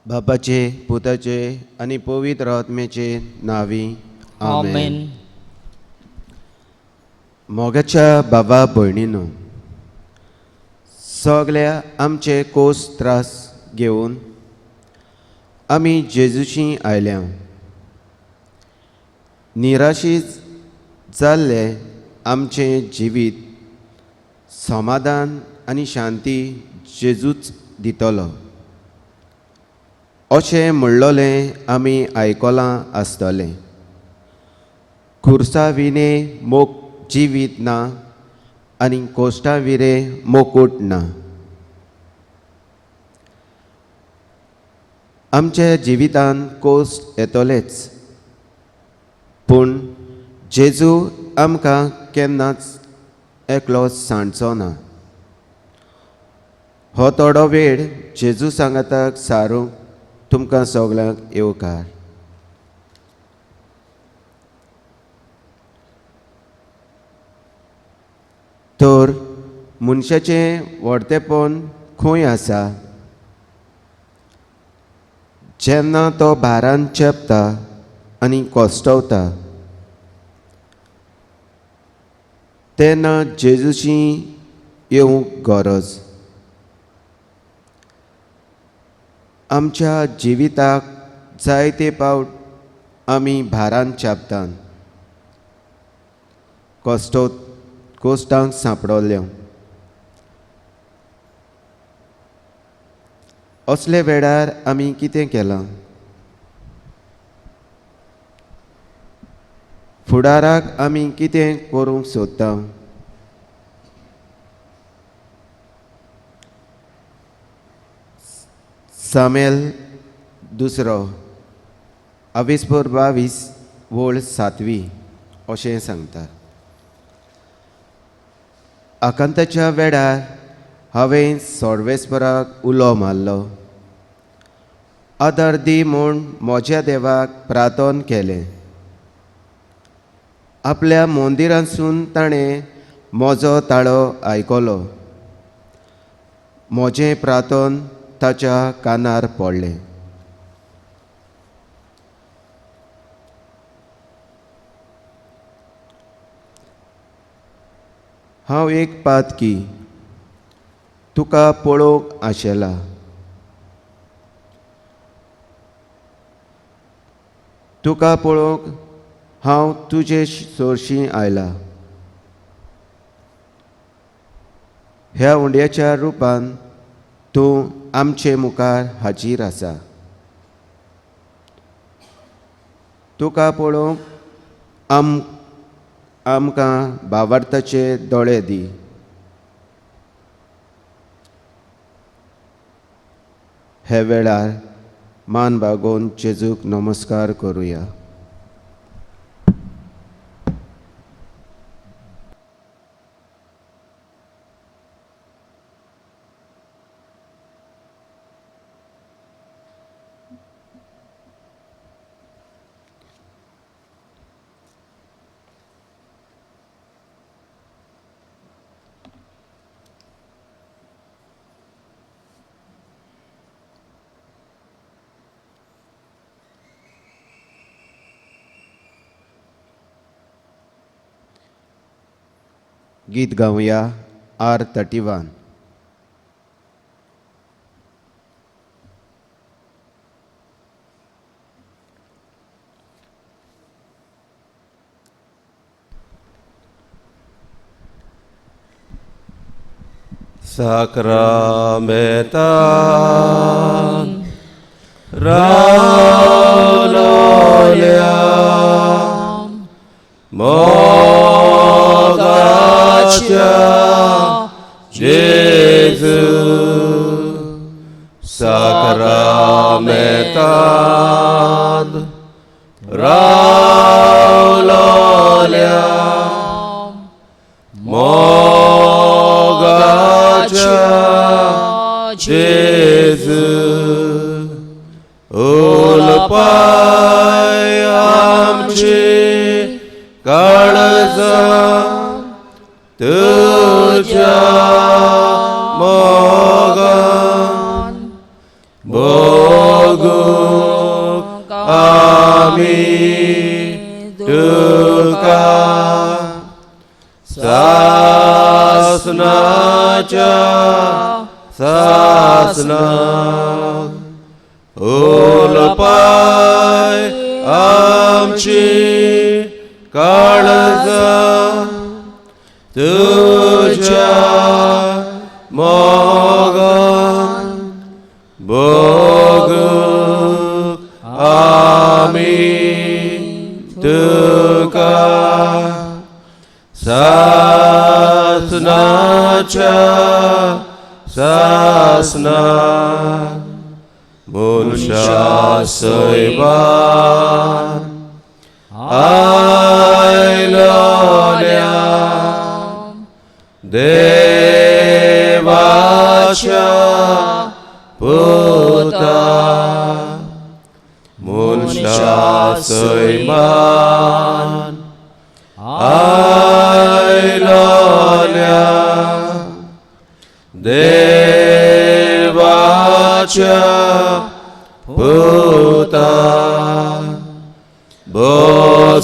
बापाचे पुताचे आनी पवित्र आत्म्याचे नांवी आमेन. मोगाच्या बाबा भयणीनो, सगळ्या आमचे कोस त्रास घेवन आमी जेजूशी आयल्या. निराशी जाल्ले आमचें जिवीत समाधान आनी शांती जेजूच दितलो अशें म्हणलोलें आमी आयकलां आसतलें. खुर्सा विणे मोग जिवीत ना आनी कोश्टा विरे मोकूट ना. आमच्या जिवितान कोश्ट येतलेच, पूण जेजू आमकां केन्नाच एकलो सांडचो ना. हो थोडो वेळ जेजू सांगाताक सारूंक तुमकां सगल्यांक येवकार. तर मनशाचें व्हडतेपण खंय आसा? जेन्ना तो भारान चेपता आनी कोश्टवता तेन्ना जेजूशी येवंक गरज. आमच्या जिविताक जायते पावट आमी भारान चेपतात, कोश्टांक सांपडल्या. असले वेळार आमी कितें केलां? फुडाराक आमी कितें करूंक सोदता? सामेल दुसरो अविस्पोर 22 वळ 7 अशें सांगता. आकांताच्या वेळार हांवें सर्वेस्पराक उलो मारलो, आदार दी म्हूण म्हज्या देवाक प्रार्थन केलें. आपल्या मंदिरांसून ताणें म्हजो ताळो आयकलो, म्हजें प्रार्थन ताच्या कानार पडलें. हांव एक पातकी, तुका पळोवंक आशेला. तुका पळोवंक हांव तुजे सोरशी आयला. ह्या उंड्याच्या रुपान तूं आमचे मुखार हाजीर आसा. तुका पळोवंक आमकां भावार्थाचे दोळे दी. हे वेळार मान बागोवन जेजूक नमस्कार करुया. गीत गावया R31. साक्रामेंतान रावलोल्या मोगाच्या जेजू, साक्रामेंतान रावलोल्या मोगाच्या जेजू, उलपाय आमची काळजां तुज्या मोगान भोगून आमी तुका सासनाच्या सासनाक उलपाय आमची काळजां तुज्या मोगान भोगूंक आमी तुका सासनाच्या सासनाक मनशा सैबान आयलोल्या देवाच्या पुता मनशा सैमान आयलोल्या देवाच्या पुता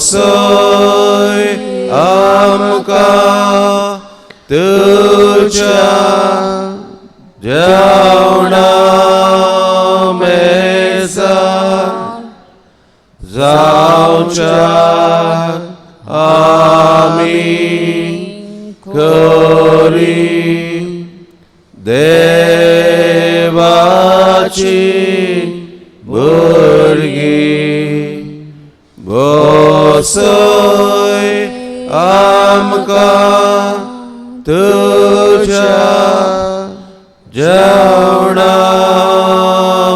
बसय आमकां तुज्या जेवणा मेजार जावच्याक आमी करी देवाची भुरगीं बसय आमकां तुज्या जेवणा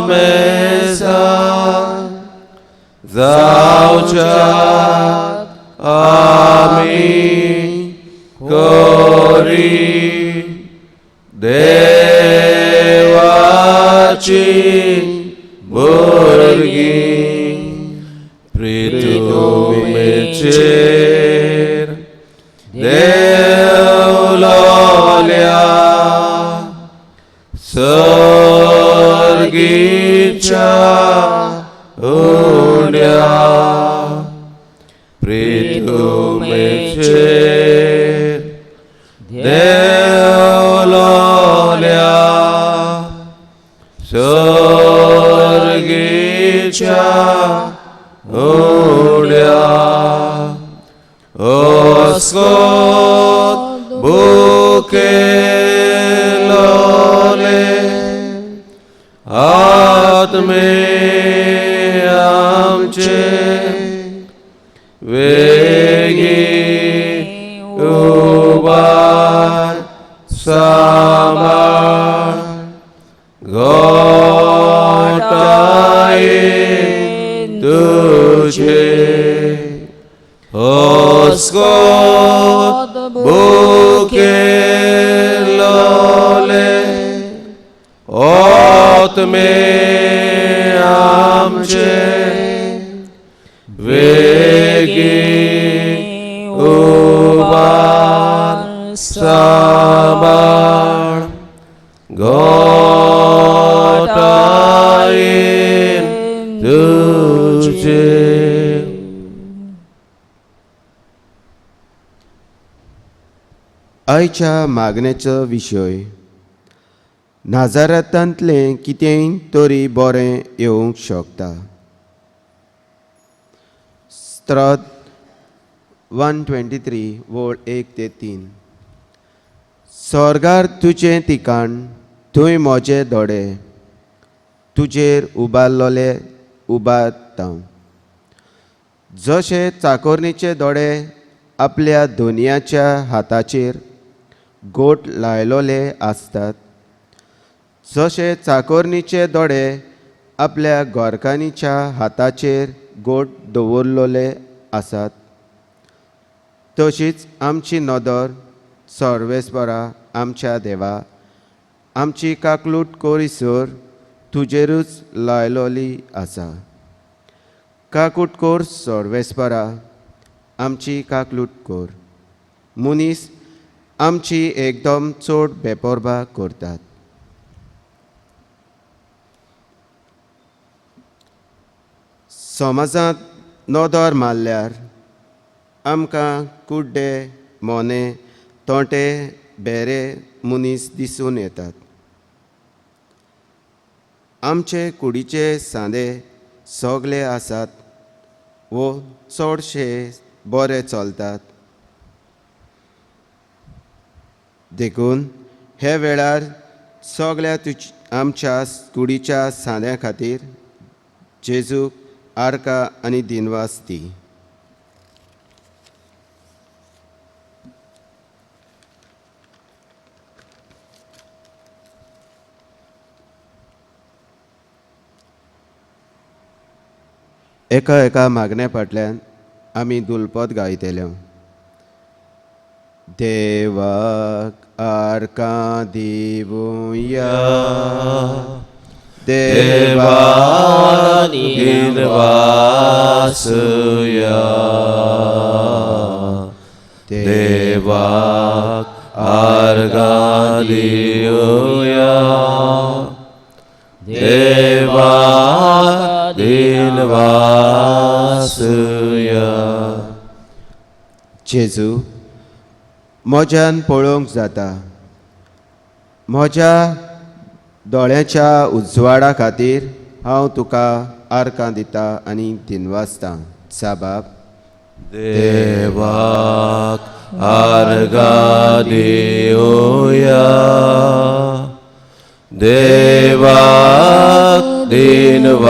मेजार जावच्याक आमी करी देवाची भुरगीं प्रितुमेचेर देवलोल्या सर्गीच्या उड्या प्रितुमेचेर देवलोल्या सर्गीच्या उड्या अस्कोत भुकेलोले आत्मे आमचे वेगी उबार सांबाळ गोटाये तुझे अस्कोत भुकेलोले आत्मे आमचे वेगी उबार सांबाळ गोटायेन तुझे. आयच्या मागण्याचो विशय नाजारातांतलें कितेंय तरी बरें येवंक शकता. स्त्रोत 123 वळ 1 ते 3. स्वर्गार तुजें ठिकाण थंय म्हजे दोळे तुजेर उबारलोले उबारता. जशे चाकोरणीचे दोळे आपल्या धनयाच्या हाताचेर गोट लायलोले आसतात, जशे चाकोरणीचे दोळे आपल्या गोरकांनीच्या हाताचेर गोट दवरलोले आसात, तशीच आमची नदर सर्वेस्परा आमच्या देवा आमची काकलूट कोरीसर तुजेरूच लायलोली आसा. काकूट कोर सर्वेस्परा आमची काकलूट कोर. मनीस आमची एकदम चड बेपर्वा करतात. समाजांत नदर मारल्यार आमकां कुड्डे, मोने, तोंटे, भेरे मनीस दिसून येतात. आमचे कुडीचे सांदे सगले आसात वो चडशे बरे चलतात. देखून हे वेळार सगळ्या आमच्या कुडीच्या सांद्या खातीर जेजूक आर्का आनी दिनवास दी. एका एका मागण्या फाटल्यान आमी दुलपद गायतले. देवाक आर्कां दिवया, देवाक दिनवासया, देवाक आर्गां दिवया, देवाक दिनवासया. जेजू, म्हज्यान पळोवंक जाता, म्हज्या दोळ्यांच्या उजवाडा खातीर हांव तुका आर्कां दिता आनी दिनवासतां. साबाब. देवाक आर्गां दिवया, देवाक दिनवासया,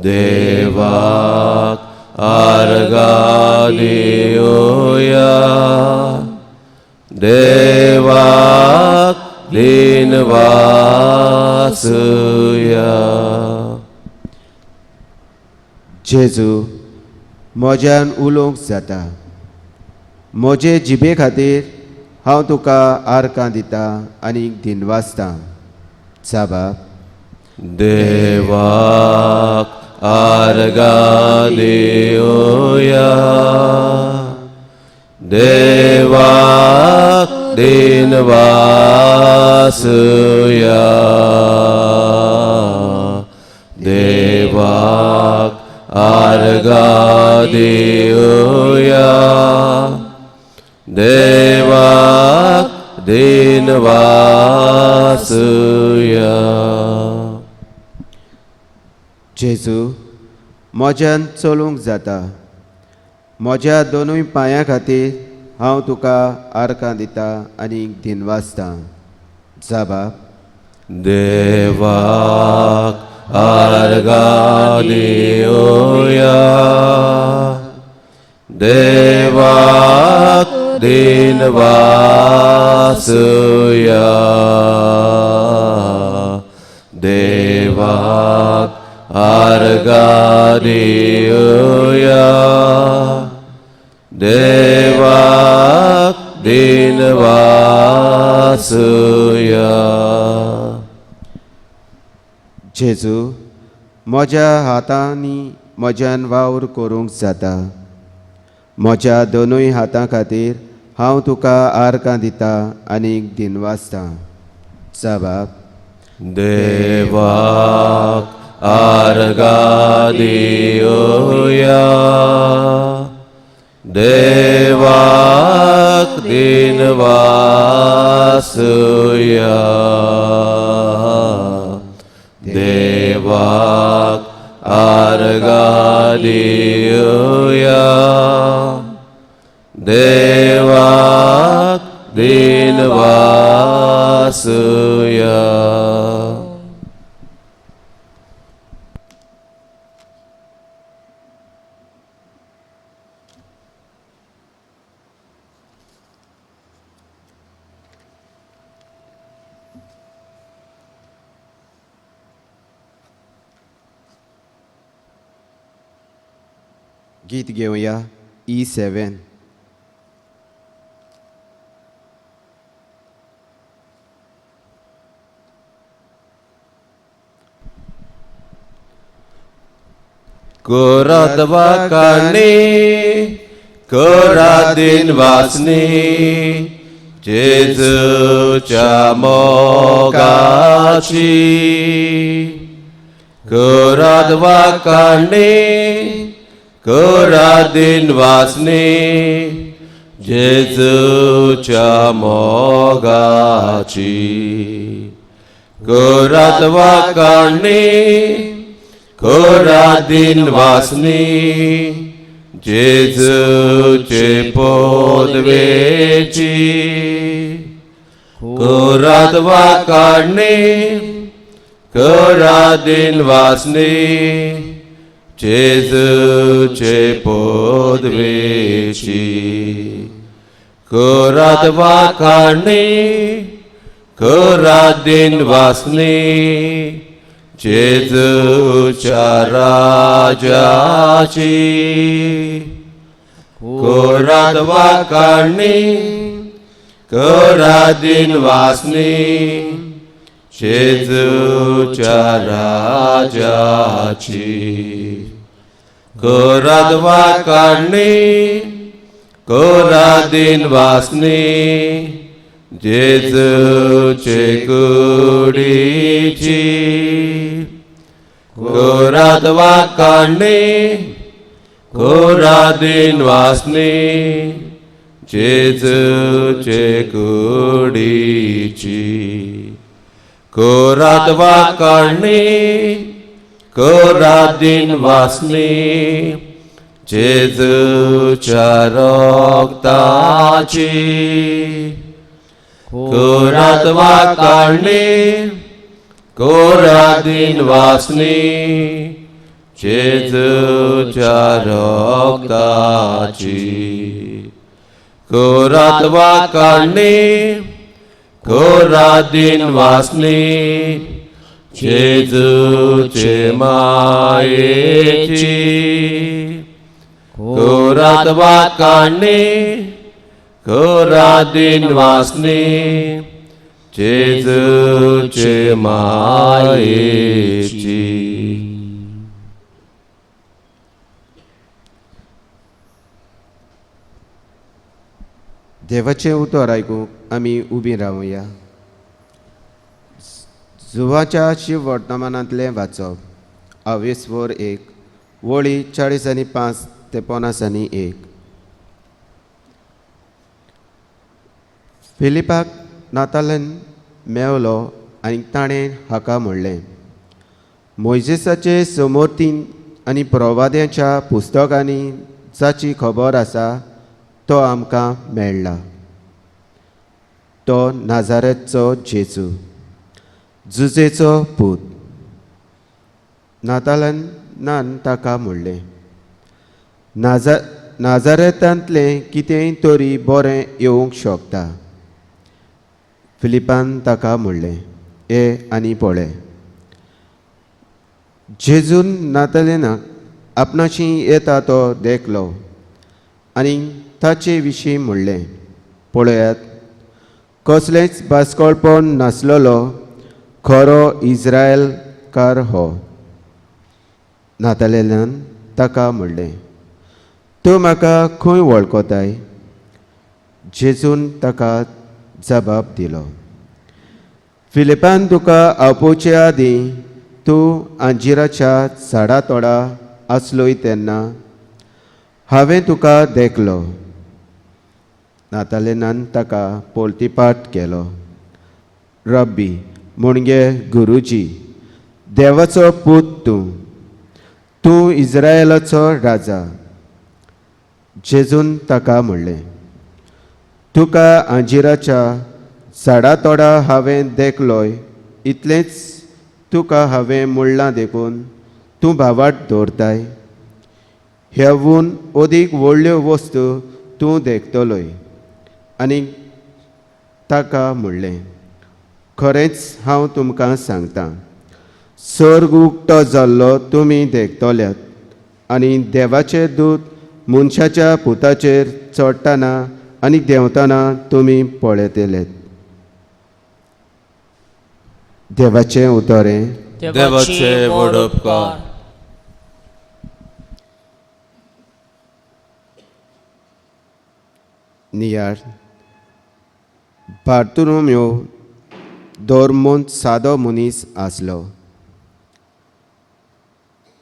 देवाक आर्गां दिवया, देवाक दिनवासया. जेजू, म्हज्यान उलोवंक जाता, म्हजे जिबे खातीर हांव तुका आर्कां दिता आनी दिनवासतां. साबाब. देवाक आर्गां दिवया, देवाक दिनवासया, देवाक आर्गां दिवया, देवाक दिनवासया. जेजू, म्हज्यान चलूंक जाता, म्हज्या दोनूय पांयां खातीर हांव तुका आर्कां दिता आनी दिनवासतां. जाबाब. देवाक आर्गां दिवया, देवाक दिनवासया, देवाक आर्गां दिवया, देवाक दिनवासया. जेजू, म्हज्या हातांनी म्हज्यान वावर करूंक जाता, म्हज्या दोनूय हातां खातीर हांव तुका आर्कां दिता आनी दिनवासतां. जाबाब. देवाक आर्गां दिवया, देवाक दिनवासया, देवाक आर्गां दिवया, देवाक दिनवासया. गीत घेवया E7. करात वाकाणी, करात दिनवासनी, जेजूच्या मोगाची करात वाखाणी करात दिनवासनी जेजूच्या मोगाची करात वाखाणी करात दिनवासनी जेजूचे पदवेची करात वाखाणी करात दिनवासनी जेजूचे पदवेची करात वाखाणी करात दिनवासनी जेजूच्या राजाची करात वाखाणी करात दिनवासनी जेजूच्या राजाची करात वाखाणी करात दिनवासनी जेजूचे कुडीची करात वाखाणी करात दिनवासनी जेजूचे कुडीची करात वाखाणी करात दिनवासनी जेजूच्या रक्ताची करात वाखाणी करात दिनवासनी जेजूच्या रक्ताची करात वाखाणी करात दिनवासनी जेजूचे मायेची करात वाखाणी करात दिनवासनी जेजूचे मायेची. देवाचें उतर आयकूंक आमी उबीं रावया. जुवाच्या शिव वर्तमानांतलें वाचप अवेस्वर 1 वळी 40 आनी 5 ते 50 आनी 1. फिलिपाक नातालन मेवलो आनी ताणें हाका म्हणलें, मोयजेसाचे समोरतीन आनी प्रवाद्यांच्या पुस्तकांनी जाची खबर आसा तो आमकां मेळ्ळा, तो नाजारेतचो जेजू, जुजेचो पूत. नातालनान ताका म्हणलें, नाजारेतांतलें कितेंय तरी बरें येवंक शकता. फिलिपान ताका म्हणलें, ये आनी पळय. जेजून नातालेनाक आपणाशी येता तो देखलो आनी ताचे विशीं म्हणलें, पळयात, कसलेंच बास्कळपण नासलेलो खरो इस्रायलकार हो. नातालेनान ताका म्हणलें, तूं म्हाका खंय वळखताय? जेजून ताका जबाब दिलो, फिलिपान तुका आपोवचे आदीं तूं अंजिराच्या झाडा तोडा आसलोय तेन्ना हांवें तुका देखलो. नातालेनान ताका पोलतीपाट केलो, रब्बी म्हणजे गुरुजी, देवाचो पूत तूं, तूं इस्रायलाचो राजा. जेजून ताका म्हणलें, तुका अंजिराच्या झाडा तोडा हांवें देखलोय, इतलेंच तुका हांवें म्हणलां देखून तूं भावाट दवरताय. हेवून अदीक व्हडल्यो वस्तू तूं देखतलोय. आनी ताका म्हणलें, खरेंच हांव तुमकां सांगतां, सर्ग उक्तो जाल्लो तुमी देखतल्यात आनी देवाचे दूत मनशाच्या पुताचेर चडटना आनी देंवतना तुमी पळयतले. देवाचें उतर हें. देवाचे व्हड उपकार. नियाळ बार्तुरोम्यो धर्मोंत सादो मनीस आसलो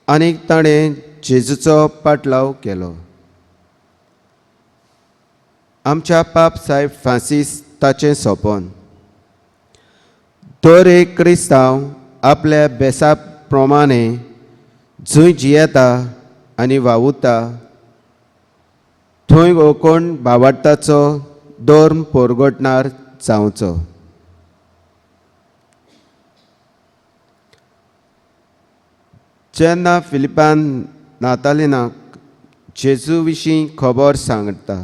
आनी ताणें जेजूचो पाटलाव केलो. आमच्या पाप सायब फ्रांसीस ताचें सोंपन. दर एक क्रिस्तांव आपल्या बेसा प्रमाणे जंय जियेता आनी वावुरता थंय हो कोण भावार्थाचो धर्म परगटणार जावचो. जेन्ना फिलिपान नातालिनाक जेजू विशीं खबर सांगता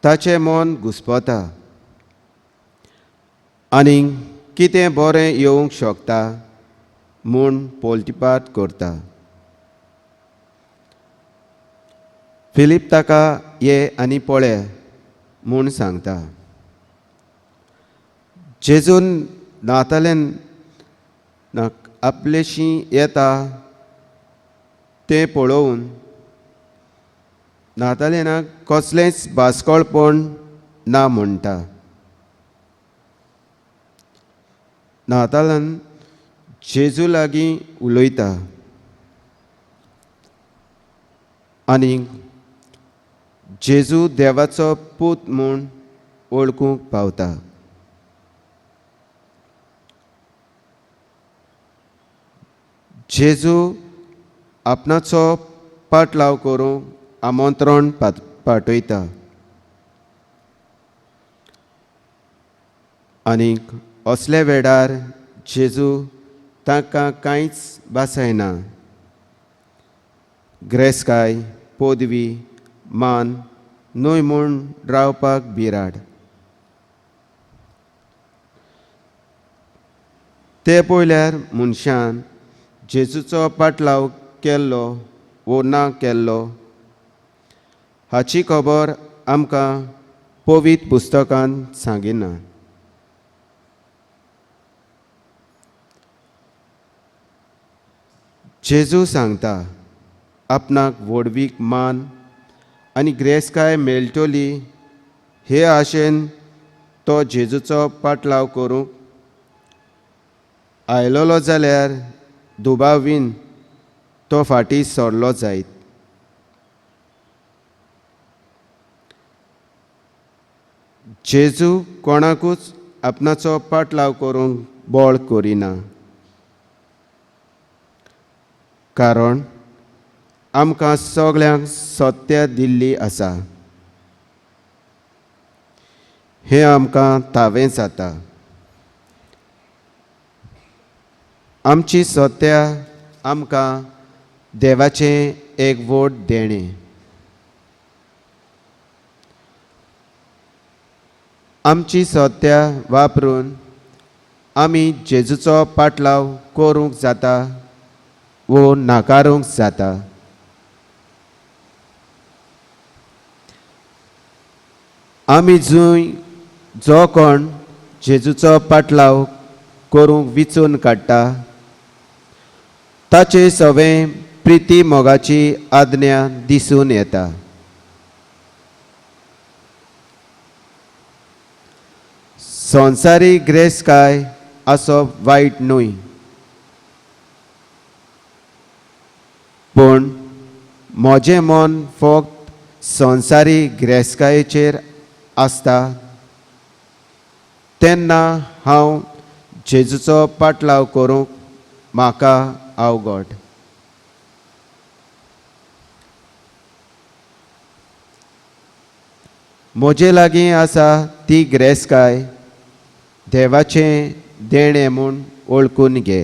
ताचें मन घुस्पता आनी कितें बरें येवंक शकता म्हूण पोलटिपात करता. फिलीप ताका ये आनी पळय म्हूण सांगता. जेजून नातालेन आपलेशी येता तें पळोवन नातालेनाक कसलेंच बास्कळपण ना म्हणटा. नातालान जेजू लागीं उलयता आनी जेजू देवाचो पूत म्हूण वळखूंक पावता. जेजू आपणाचो पाटलाव करूंक आमंत्रण पाठयता आनी असल्या वेळार जेजू तांकां कांयच भासायना. ग्रेसकाय, पदवी, मान न्हय म्हूण रावपाक बिराड. ते पळयल्यार मनशान जेजूचो पाटलाव केल्लो वो ना केल्लो हाची खबर आमकां पवित्र पुस्तकान सांगिना. जेजू सांगता आपणाक व्हडवीक मान आनी ग्रेसकाय मेळटली हे आशेन तो जेजूचो पाटलाव करूंक आयलोलो जाल्यार दुबावीन तो फाटीं सरलो जायत. जेजू कोणाकूच आपणाचो पाटलाव करूंक बळ करिना, कारण आमकां सगळ्यांक सत्य दिल्ली आसा. हें आमकां तावें जाता. आमची सत्या आमकां देवाचें एक व्हड देणें. आमची सत्या वापरून आमी जेजूचो पाटलाव करूंक जाता वो नाकारूंक जाता. आमी जंय जो कोण जेजूचो पाटलाव करूंक विचून काडटा ताचे सवें प्रिती मोगाची आज्ञा दिसून येता. संवसारीक ग्रेसकाय आसप वायट न्हय, पूण म्हजें मन फक्त संवसारीक ग्रेसकायेचेर आसता तेन्ना हांव जेजूचो पाटलाव करूंक म्हाका अवघड. म्हजे लागीं आसा ती ग्रेसकाय देवाचें देणें म्हूण वळखून घे.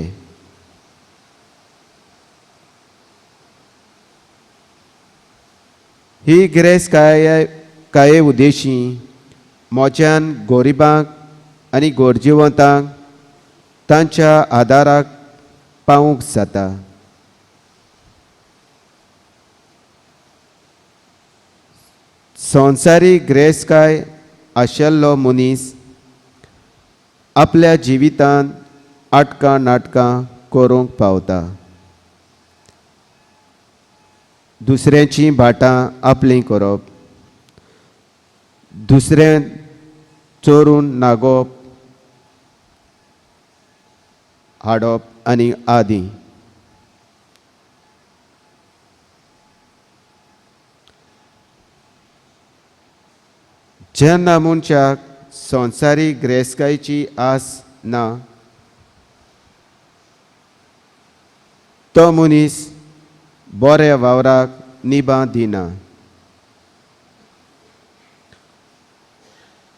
ही ग्रेसकाय काये उद्देशी म्हज्यान गरिबांक आनी गरजेवंतांक तांच्या आदाराक पावूंक जाता. संवसारीक ग्रेसकाय आशिल्लो मनीस आपल्या जिवितांत आटकां नाटकां करूंक पावता. दुसऱ्याचीं भाटां आपलीं करप, दुसऱ्या चोरून नागोवप हाडप आनी आदी. जेन्ना मनशाक संवसारीक ग्रेस्कायची आस ना तो मनीस बऱ्या वावराक निभां दिना.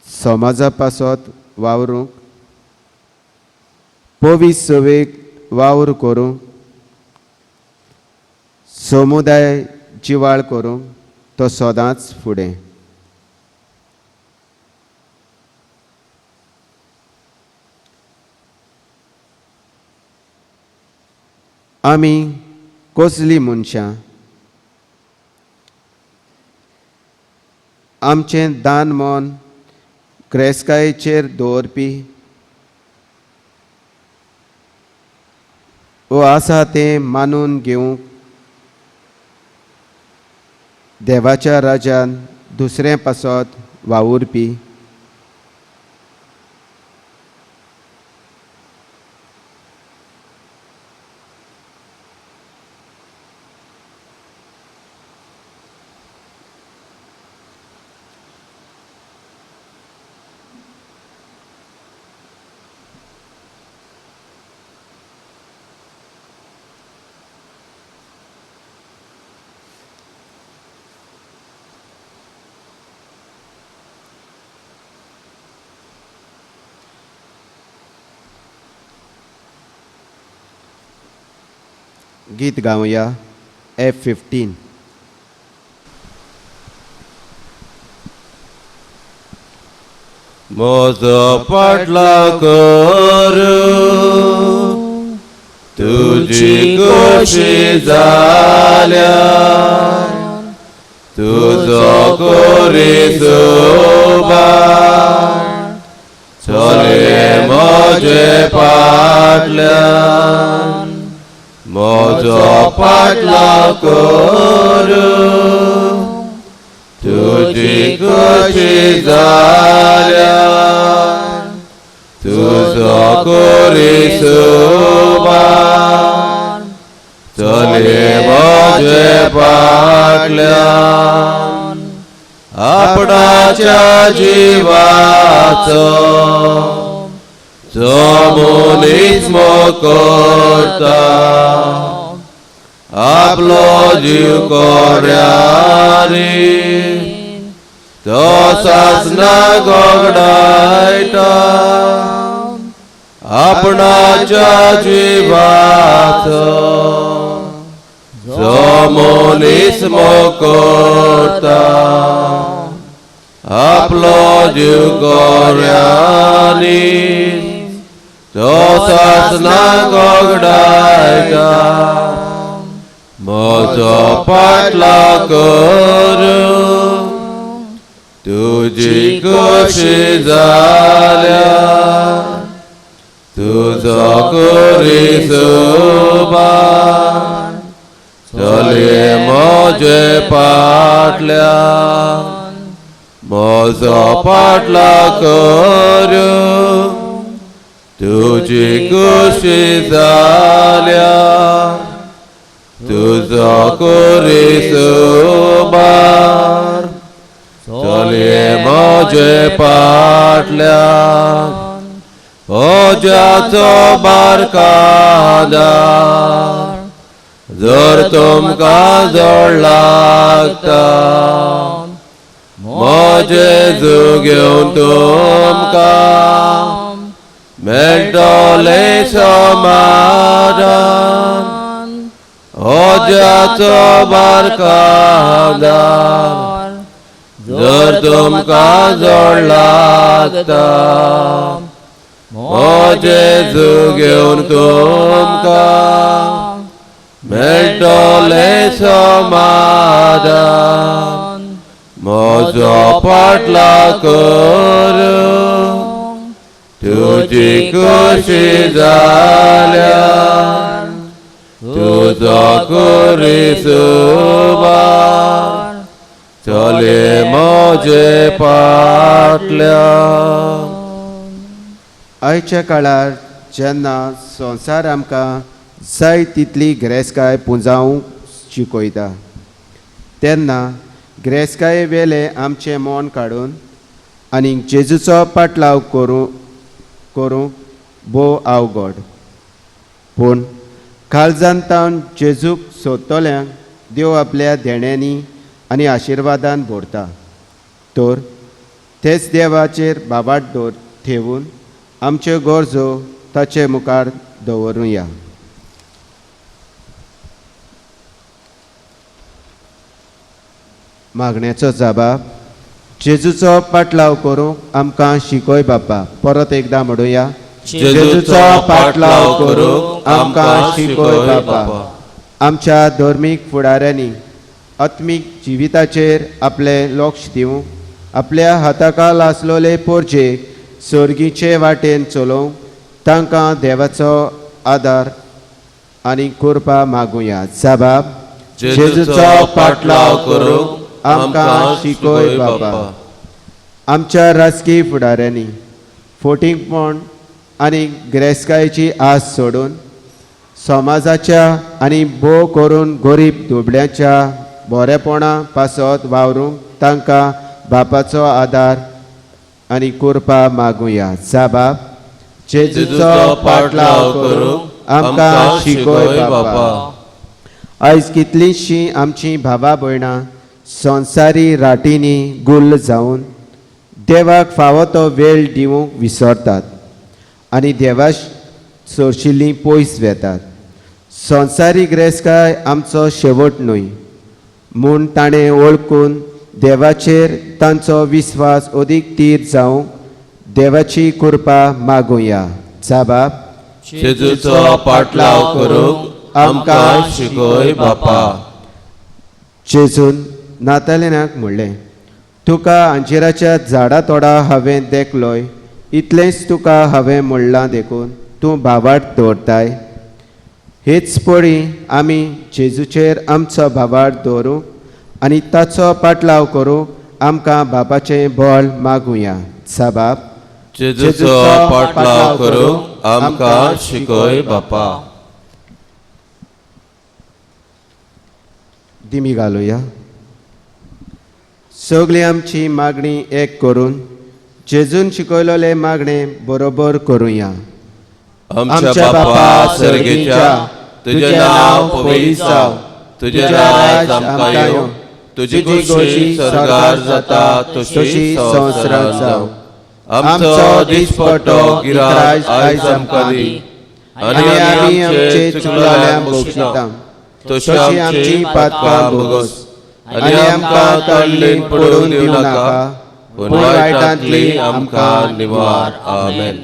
समाजा पासत वावरूंक, पवित्र सवेक वावर करूंक, समुदाय जिवाळ करूंक तो सदांच फुडें. आमी कसलीं मनशां? आमचें दान मन ग्रेस्कायेचेर दवरपी वो आसा तें मानून घेवंक देवाच्या राज्यान दुसरें पासत वावुरपी. गीत गावया F15. म्हजो पाटला कर तुजी खोशी जाल्या, तुजो कोरी सोबा चले म्हजे पाटल्यान. म्हजो पाटला कर तुजी खोशी जाल्या, तुजो कोरी सोबा चले म्हजे पाटल्यान. आपणाच्या जिवाचो जो मनीस करता आपलो जीव कोऱ्यानी तो सासना गोगडायता. आपणाच्या जिवाचो जो मनीस करता आपलो जीव कोऱ्यानी तो सासना गोगडायता. म्हजो पाटला कर तुजी खोशी जाल्या, तुजो कोरी सोबा चले म्हजे पाटल्यान. म्हजो पाटला कर तुजी खोशी जाल्या, तुजो कोरी सोबा चले म्हजे पाटल्यान. ओज्याचो बारकादार जर तुमकां जोड लागता म्हजे जू घेवन तुमकां मेळटलें समाधान. ओज्याचो बारकादार जर तुमकां जोड लागता म्हजे जू घेवन तुमकां मेळटलें समाधान. म्हजो पाटला कर तुजी खोशी जाल्या, तुजो कोरी सोबा चले म्हजे मोजे पाटल्या. आयच्या काळार जेन्ना संवसार आमकां जाय तितली गिरेस्तकाय पुंजावंक शिकयता तेन्ना गिरेस्तकाये वेलें आमचें मन काडून आनी जेजूचो पाटलाव करूंक भोव अवघड. पूण काळजान तावन जेजूक सोदतल्यांक देव आपल्या देण्यांनी आनी आशिर्वादान भरता. तर तेच देवाचेर बाबाट ठेवून आमच्यो गरजो ताचे मुखार दवरुया. मागण्याचो जबाब जेजूचो पाटलाव करूंक आमकां शिकय बापा. परत एकदां म्हणुया, जेजूचो पाटलाव करूंक आमकां शिकय बापा. आमच्या धर्मीक फुडाऱ्यांनी आत्मीक जिविताचेर आपलें लक्ष दिवंक, आपल्या हाताखाल आसलेले पोरजेक सर्गीचे वाटेन चलोवंक तांकां देवाचो आदार आनी कृपा मागुया. जबाब जेजूचो पाटलाव करूंक आमकां शिकय बापा. आमच्या राजकीय फुडाऱ्यांनी फोटिंगपण आनी गिरेस्तकायेची आस सोडून समाजाच्या आनी भोव करून गरीब दुबळ्यांच्या बरेपणा पासत वावरूंक तांकां बापाचो आदार आनी कृपा मागुया. जबाब जेजूचो पाटलाव करूंक आमकां शिकय बापा. आयज कितलींशीं आमचीं भावा भयणां संवसारी राटींनी गुल्ल जावन देवाक फावो तो वेळ दिवंक विसरतात आनी देवा सोरशिल्लीं पयस वेतात. संवसारी गिरेस्तकाय आमचो शेवट न्हय म्हूण ताणें वळखून देवाचेर तांचो विस्वास अदीक तीर जावंक देवाची कृपा मागुया. जबाब जेजूचो पाटलाव करूंक आमकां शिकय बापा. जेजून नातालिनाक म्हणलें, तुका अंजिराच्या झाडा तोडा हांवें देखलोय, इतलेंच तुका हांवें म्हणलां देखून तूं भावार्थ दवरताय. हेच पळी आमी जेजूचेर आमचो भावार्थ दवरूंक आनी ताचो पाटलाव करूंक आमकां बापाचें बळ मागुया. जबाब जेजूचो पाटलाव करूंक आमकां शिकय बापा. दिमी घालुया. सगळी आमची मागणी एक करून जेजून शिकयलेले मागणे बरोबर करुया. आमच्या बापा सर्गेच्या, तुजें नांव पवित्र जावं, तुजें राज आमकां येवं, तुजी खोशी स्वर्गार जाता तशी संवसारांत जावं. आमचो दिसपट्टो गिराज आयज आमकां दी आनी आमी आमचे चुकलेल्यांक बक्षिता तशी आमची पातकां भोगोस आनी आमकां तडलीन पडून दिवं नाका, पूण वायटांतली आमकां निवार. आमेन.